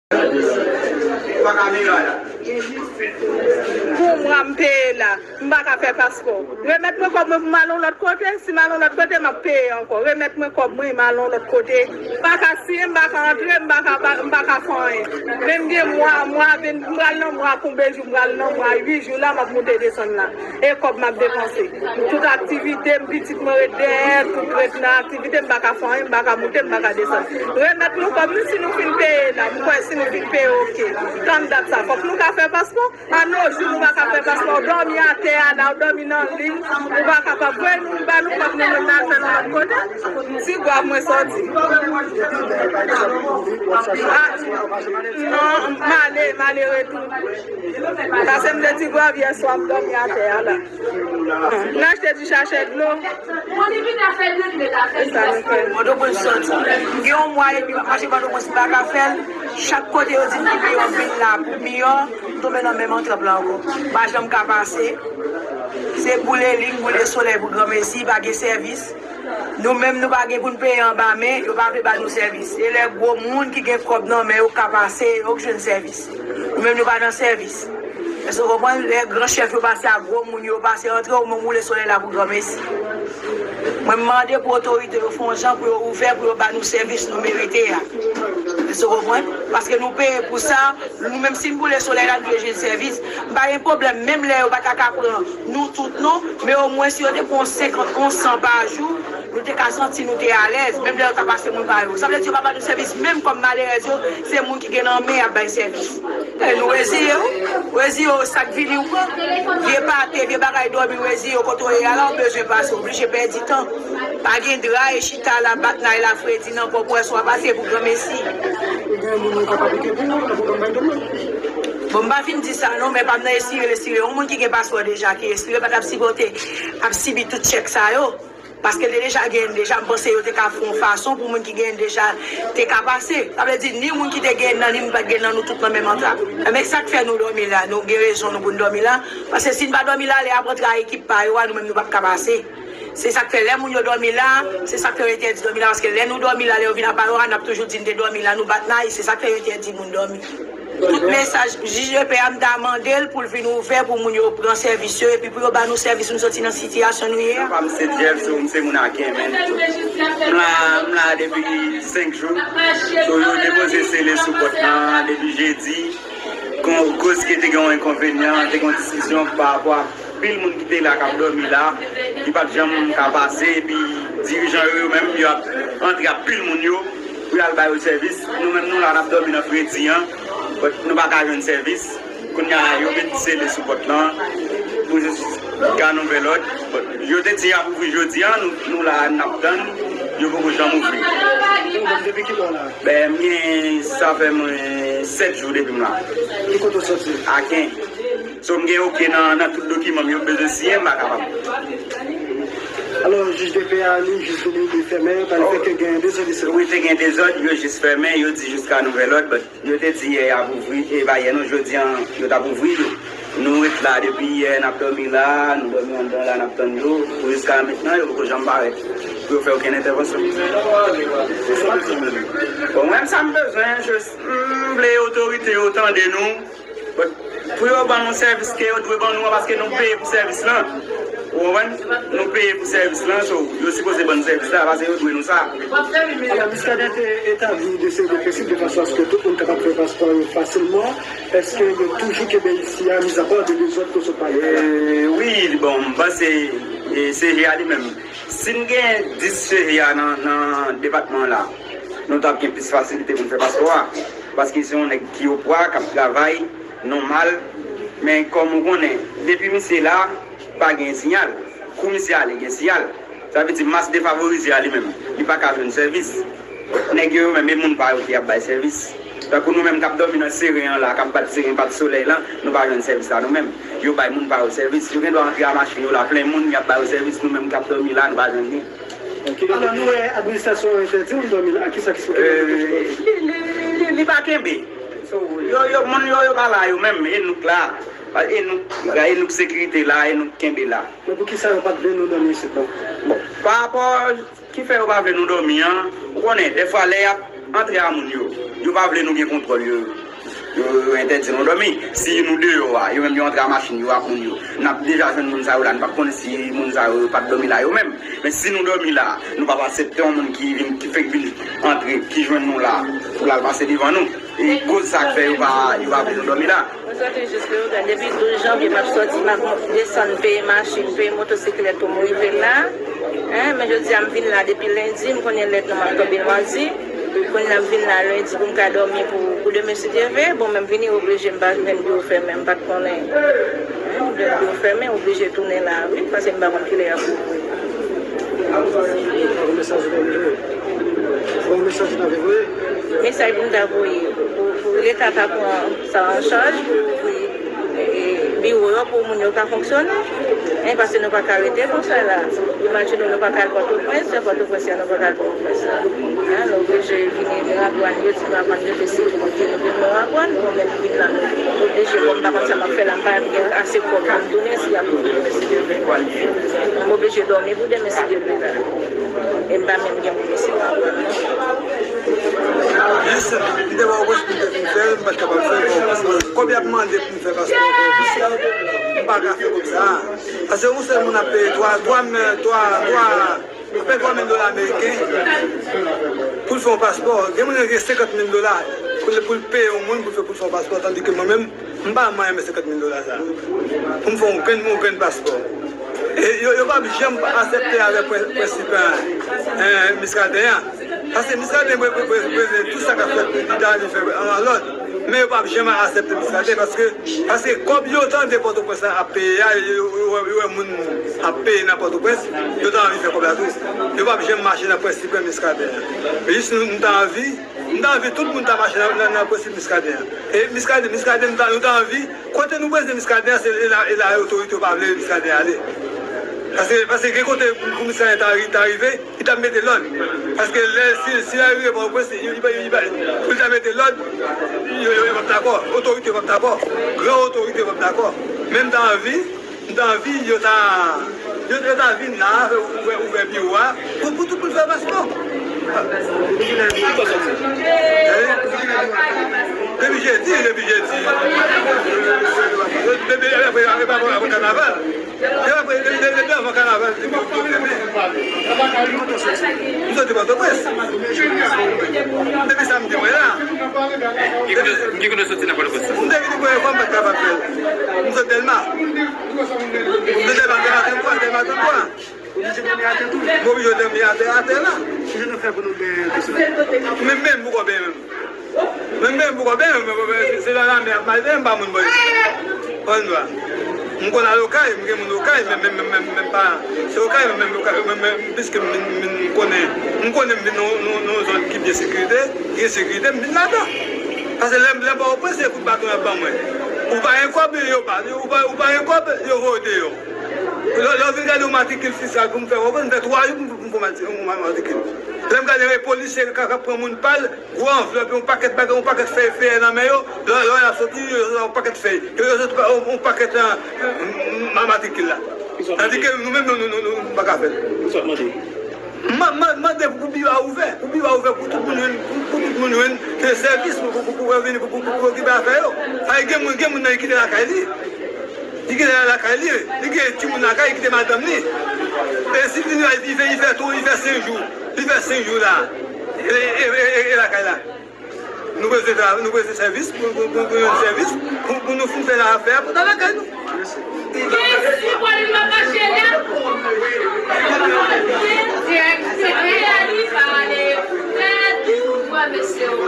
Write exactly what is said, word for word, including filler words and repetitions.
Pou mwa m peye la, m pa ka fè paspò. Remèt mwen kòb mwen pou m al yon lòt kote. Si m al yon lòt kote, m ap peye ankò. Remèt mwen kòb mwen, m al yon lòt kote. M pa ka siyen, m pa ka antre, m pa ka, m pa ka fè anyen. Men m gen mwa, mwa, m pral nan mwa konbe jou, m pral nan mwa uit jou la, m ap moute desann la. E kòb m ap depanse. Tout aktivite m, pitit mwen ret dèyè, tout ret nan aktivite, m pa ka fè anyen, m pa ka moute, m pa ka desann. Remèt nou kòb nou si nou fin peye la. M kwè si nou fin peye, oke. Tann dat sa. Fòk nou ka fè paspò. An nou jou, nou pa ka fè paspò. W dòmi atè a la, w dòmi nan liy, ou pa kapab. Voye nou, ba nou kòb nou, nou al fè nou lòt kote. Ti gwav mwen sòti. Ah, non, m ale, m ale retou. Pase m te di gwav yè swa m dòmi atè a la. M achte ti sachè dlo. E sa nou fè. Pòtoprens sòti. M gen yon mwa edmi m ap mache Pòtoprens m pa ka fè l. Chak kote yo di m ki miyò vin la pou miyò, m tonbe nan menm antrap la ankò. M pa janm ka pase. Se boule liy, boule solèy pou granmesi, pa gen sèvis. Nou menm nou pa gen pou n peye anba men, yo pa vle ba nou sèvis. E lè gwo moun ki gen kòb nan men yo ka pase, yo k jwenn sèvis. Nou menm nou pa nan sèvis. Èske w konprann? Lè gran chèf yo pase a gwo moun yo pase antre, ou menm ou boule solèy la pou granmesi. Mwen m mande pou otorite yo fè yon jan pou yo ouvè, pou yo ba nou sèvis nou merite a. Èske w konprann? Paske nou peye pou sa, nou menm si n boule solèy la, nou dwe jwenn sèvis. M pa gen pwoblèm, menm lè yo pa ta ka pran nou tout non, men omwen si yo te pran yon senkant, yon san pa jou, nou te ka santi nou te alèz, menm lè yo ta pase moun pa yo. Sa vle di yo pa ba nou sèvis, menm kòm malerèz yo, se moun ki gen nan men y ap bay sèvis. E nou reziye wi, reziye w, sa k vini w pran. Vye pate, vye bagay dòmi, reziye w kote w ye a la, w bezwen pase, w oblije pèdi tan. Pa gen dra e chita la, bat nay la, fredi nan kò pou wè si w a pase pou granmesi. Ou gen moun ou kapab eke pou ou, nan pwogram bay dòmi. Bon, m pa fin di sa non, men pa m nan estire, estire. Yon moun ki gen paspò deja, ki estire, pa t ap sipòte, ap sibi tout chèk sa yo. Paske l te deja gen, deja, m panse yo te ka fè yon fason pou moun ki gen deja te ka pase. Sa vle di, ni moun ki te gen nan, ni moun pa t gen nan, nou tout nan menm antrap. Men sa k fè nou dòmi la, nou gen rezon nou pou n dòmi la. Paske si n pa dòmi la, lè y ap rantre a ekip pa yo a, nou menm nou p ap ka pase. Se sa k fè lè moun yo dòmi la, se sa k fè yo entèdi dòmi la, paske lè nou dòmi la, lè yo vin apa yo a, n ap toujou di n te dòmi la, nou bat nay, se sa k fè yo entèdi moun dòmi. Tout mesaj jij de pè a, m ta mande l pou l vin ouvè pou moun yo pran sèvis yo, epi pou yo ba nou sèvis, nou soti nan sitiyasyon nou ye a. Non, pa m se Jeff, so, m se moun Aken, menm. M la, m la depi senk jou. So, yo depoze sele sou pòt lan depi jedi. Kon, koz ke te gen yon enkonvenyan, te gen yon diskisyon pa rapò a pil moun ki te la, k ap dòmi la, ki pa t janm ka pase, epi dirijan yo, yo menm, yo ap antre ak pil moun yo pou y al ba yo sèvis. Nou menm, nou la, n ap dòmi nan fredi an, but nou pa ka jwenn sèvis. Kounye a, yo met sele sou pòt lan pou jiska nouvèl òd. But yo te di y ap ouvri jodi a, nou, nou la, n ap tann, yo poko janm ouvri. Depi kilè w la? Ben, m gen, sa fè mwen sèt jou depi m la. Ki kote w soti? Aken. So, m gen oke nan, nan tout dokiman m yo, m bezwen siyen, m pa kapab. Alò, jij de pè a, li jis vini, li fèmen, pa l fè ke gen dezòd isit. Wi, te gen dezòd, yo jis fèmen, yo di jiska nouvèl òd, but yo te di yè y ap ouvri, e pa yè non, jodi an, yo t ap ouvri yo. Nou ret la depi yè, n ap dòmi la, nou dòmi anndan la, n ap tann yo, pou jiska mentnan, yo poko janm parèt, pou yo fè okenn entèvansyon. Bon, mwen, sa m bezwen, jis, m vle otorite yo tande nou, But pou yo ban nou sèvis ke yo dwe ban nou an, paske nou peye pou sèvis lan. Ou konprann? Nou peye pou sèvis lan, so, yo sipoze ban nou sèvis la, paske yo dwe nou sa. Alò, Muscadin te etabli de seri de prensip de fason aske tout moun kapab fè paspò yo fasilman. Èske yo toujou kenbe isi a, mizapa de dezòd ke w sot pale a la? E, wi, bon, m panse, e, C G a li menm. Si n gen dis C G a nan, nan depatman an la, nou t ap gen plis fasilite pou n fè paspò a. Paske se yon nèg ki opwa, k ap travay, nòmal. Men kòm ou konnen, depi misye la, pa gen siyal. Kou misye ale, gen siyal. Sa vle di mas defavorize a li menm, li pa ka jwenn sèvis. Nèg yo, yo menm, e moun pa yo ki ap bay sèvis. Tankou nou menm k ap dòmi nan seren an la, k ap bat seren, bat solèy lan, nou pa jwenn sèvis la nou menm. Yo bay moun pa yo sèvis. Yo gen dwa antre a machin yo la, plen moun, y ap ba yo sèvis, nou menm k ap dòmi la, nou pa jwenn li. Alò, nou wè administrasyon an entèdi moun dòmi la, kisa ki sou... Li, li, li, li, li pa kenbe. So, yo, yo, moun yo, yo pa la yo menm, e nou k la. E nou, e nou k sekirite la, e nou k kenbe la. Men poukisa yo pa t vle nou dòmi isit la? Bon, pa rapò ki fè yo pa vle nou dòmi an, ou konnen, dèfwa lè y ap Antre a moun yo. Yo pa vle nou gen kontwòl yo. Yo, yo entèdi nou dòmi. Si nou deyò a, yo menm yo antre a machin yo ak moun yo. N ap deja jwenn moun sa yo la. Nou p ap konnen si moun sa yo, yo pa t dòmi la yo menm. Men si nou dòmi la, nou p ap aksepte yon moun ki vin, ki fenk vin antre, ki jwenn nou la, pou l al pase devan nou. E koz sa k fè yo pa, yo pa vle nou dòmi la. Mwen sòti jis Leyogàn depi douz janvye, m ap sòti, m ap desann, peye machin, peye motosiklèt pou m rive la. Hein, men jodi a m vin la depi lendi, m konnen lèt nan m ap tonbe madi. Kounye a m vin la lendi pou m ka dòmi pou, pou demen si Dye vle. Bon, men m vini oblije, m pa jwenn biwo fèmen, m pa t konnen. Hein, m jwenn biwo fèmen, oblije tounen la, wi, paske m pa konn kilè y ap ouvri. Bon, mesaj ou ta vle voye? Bon, mesaj ou ta vle voye? Mesaj pou m ta voye, pou, pou Leta ta pran sa an chaj, pou ouvri, e, e, biwo yo pou moun yo ka fonksyone. Hein, paske nou pa ka rete konsa la. Imajine w, nou pa ka al Pòtoprens, se Pòtoprens la, nou pa ka al Pòtoprens la. Hein, nou oblije vini Miradwàn, yo di Miradwàn yo te sekirite, nou vin Miradwàn, bon, men nou vin la, nou oblije, bon, m pa konn sa m ap fè la, m pa gen ase kòb pou m tounen, si y ap tounen, men si Dye vle, m oblije dòmi pou demen, si Dye vle la. E m pa menm gen moun isi la. Jis, m te ba w pòs pou m te vin fè l, m pa t kapab fè l, paske kòb y ap mande pou m fè paspò pou ofisye, m pa ka fè kòb sa. Paske yon sèl moun ap peye twa, twa, twa, twa, ap peye twa mil dola ameriken pou l fè yon paspò. Gen moun ki gen senkant mil dola pou l, pou l peye yon moun pou l fè, pou l fè yon paspò, tandike mwen menm, m pa manyen men senkant mil dola sa a pou m fè yon grenn, yon grenn paspò. E yo, yo p ap janm aksepte avèk pren-, prensip, eh, Muscadin an. Paske Muscadin pre-, pre-, pre-, prezante tout sa k ap fèt, li ta vin fè an lòd. Men yo p ap janm aksepte Muscadin paske, paske kòb yo tande Pòtoprens la ap peye a, yo, yo, yo wè, yo wè moun ap peye nan Pòtoprens, yo ta anvi fè kòb la tou. Yo p ap janm mache nan prensip Muscadin an. Men jis nou, nou ta anvi M ta anvi tout moun ta mache nan, nan, nan prensip Muscadin an. E Muscadin, Muscadin, m ta, nou ta anvi, kote nou bezwen Muscadin an, se e la, e la otorite yo pa vle Muscadin ale. Paske, paske gen kote pou, pou Muscadin ta ri-, ta rive, li ta mete lòd. Paske lè, si, si la rive pa prensip, li, li, li, pou li ta mete lòd, yo, yo, yo p ap dakò. Otorite yo p ap dakò. Gran otorite yo p ap dakò. Men m ta anvi, M ta anvi yo ta, yo, yo ta vin la, ouvè, ouvè biwo a, pou, pou tout moun fè paspò. Depi jedi, depi jedi. Depi, depi, depi, depi, depi avan kanaval. Depi, depi, depi avan kanaval, depi, depi, depi, M soti Pòtoprens. Depi samdi mwen la. Ki kote, ki kote w soti nan Pòtoprens la? M te vini premye fwa, m pa t kapab fè l. M sot Dèlma. M te Dèlma, Dèlma trannntwa, Dèlma trannntwa. M oblije dòmi atè, atè la. Men, men, m poko byen menm. Men, men, m poko byen menm, men, men, se nan lame ap male, m pa moun bò isit. Konn dwa. M konn al Okay, m gen moun Okay, men, men, men, men, men pa, se Okay, men, men, men, men, men, piske m, m, m konnen, m konnen m vin nan, nan, nan yon zòn ki byen sekirite, ki gen sekirite, m vin ladan. Paske lè, lè m pa opre, se kout baton y ap ban mwen. Ou pa gen kòb, yo pa, ou pa, ou pa gen kòb, yo voye w deyò. Lè, lè w vin gade yon matrikil fiskal pou m fè, w konprann, m fè twa jou pou m, pou m fè yon matrikil. Lè m gade, e polisye k ap pran moun pa l, gwo anvlòp, yon pakèt bagay, yon pakèt fèy feyè nan men yo, lè, lè y ap soti, yo soti yon pakèt fèy, yo, yo soti yon, yon pakèt, eh, ma-, matrikil la. Tandike nou menm, nou, nou, nou, nou pa ka fè l. Ou sot mande? M, m, mande pou biwo a ouvè, pou biwo a ouvè, pou tout moun jwenn, pou, pou tout moun jwenn, eh, sèvis, pou, pou, pou, pou yo vini, pou, pou, pou, pou yo okipe afè yo. Sa gen moun, gen moun nan ki kite lakay li. Li gen lakay li, li gen timoun lakay, li kite madanm li. E si li, li fè, li fè tou, li fè senk jou, li fè senk jou la. E, e, e, e, e lakay la. Nou bezwen travay, nou bezwen sèvis, pou, pou, pou, pou jwenn sèvis, pou, pou nou fin fè afè a, pou n al lakay nou. Kèsi pou li pa mache la? Direktè a li pa ale. Fè tou, wè, mesye, wè.